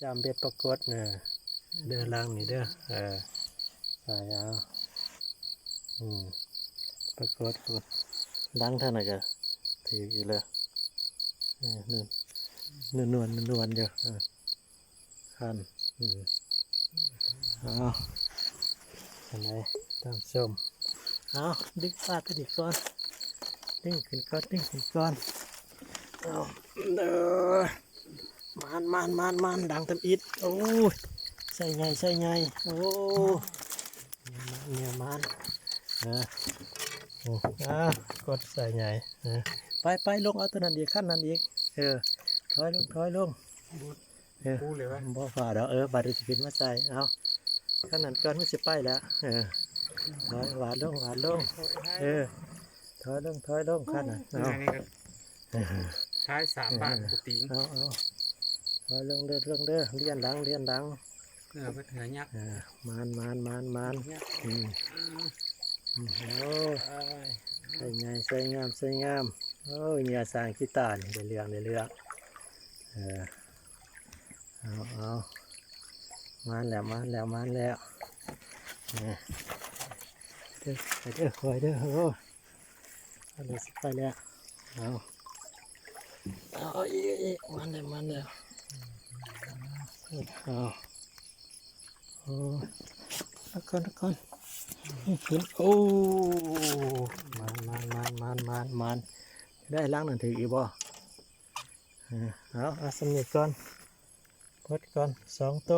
ຈາມເບັດປາກົດເດີ ເດີຫຼັງນີ້ເດີ ເອີ ສາຍເອົາ ອືມ ປາກົດ ຫຼັງທາງນັ້ນກະຖືກອີກແລ້ວ ເອີ ນວນ ນວນໆຢູ່ ເອີ ຄັນ ອືມ ເອົາ ອັນໃດຕາມຊົມ ເອົາ ດຶງປາໂຕນີ້ກ່ອນ ດຶງຂຶ້ນກ່ອນ ດຶງຂຶ້ນກ່ອນ ເອົາ ເດີ ມານ ມານ ມານ ມານ ດັງທຳອິດ ໂອ້ຍ ໄຊໃຫຍ່ ໄຊໃຫຍ່ ໂອ້ ແນວມານ ແນວມານ ເອີ ໂອ້ ອ່າ ກົດໄຊໃຫຍ່ ເອີ ໄປ ໄປ ລົງເອົາໂຕນັ້ນອີກ ຄັນນັ້ນອີກ ເອີ ຖອຍລົງ ຖອຍລົງ ເອີ ບໍ່ຟ້າວດອກ ເອີ ບາດນີ້ຊິຂຶ້ນມາໃສ່ ເອົາ ຄັນນັ້ນກ່ອນ ມັນຊິໄປແລ້ວ ເອີ ຖອຍ ຫວາດລົງ ຫວາດລົງ ເອີ ຖອຍລົງ ຖອຍລົງ ຄັນນັ້ນ ເອົາ ອັນນີ້ກໍ ເອີ ທ້າຍສາມບາດ ເອີ ກູຕີງ ເອົາ ເອົາ ຖອຍລົງເດີ ລົງເດີ ລຽນຫຼັງ ລຽນຫຼັງ ເອີ ເພິ່ນຫາຍາກ ເອີ ມານ ມານ ມານ ມານ ຫາຍາກ ອືມ ອືມ ໂອ້ ເອີຍ ໄຊໃຫຍ່ ໄຊງາມ ໄຊງາມ ໂອ້ຍ ເຫຍື່ອສ້າງກີຕານີ້ ໄດ້ເລື່ອງ ໄດ້ເລື່ອງ ເອີ ເອົາ ເອົາ ມາແລ້ວ ມາແລ້ວ ມາແລ້ວ ເອີ ເດີ ໄປເດີ ຄ່ອຍເດີ ໂອ້ ອັນນີ້ຊິໄປແລ້ວ ເອົາ ເອົາ ອີກ ອີກ ມາແລ້ວ ມາແລ້ວ ເອົາ ໂອ້ ເອົາກ່ອນ ເອົາກ່ອນ ຂຶ້ນ ໂອ້ ມານ ມານ ມານ ມານ ມານ ໄດ້ຫຼັງນັ້ນຖືກອີກບໍ່? ເອີ ເອົາ ເອົາສ່ຳນີ້ກ່ອນ ໝົດກ່ອນ ສອງໂຕ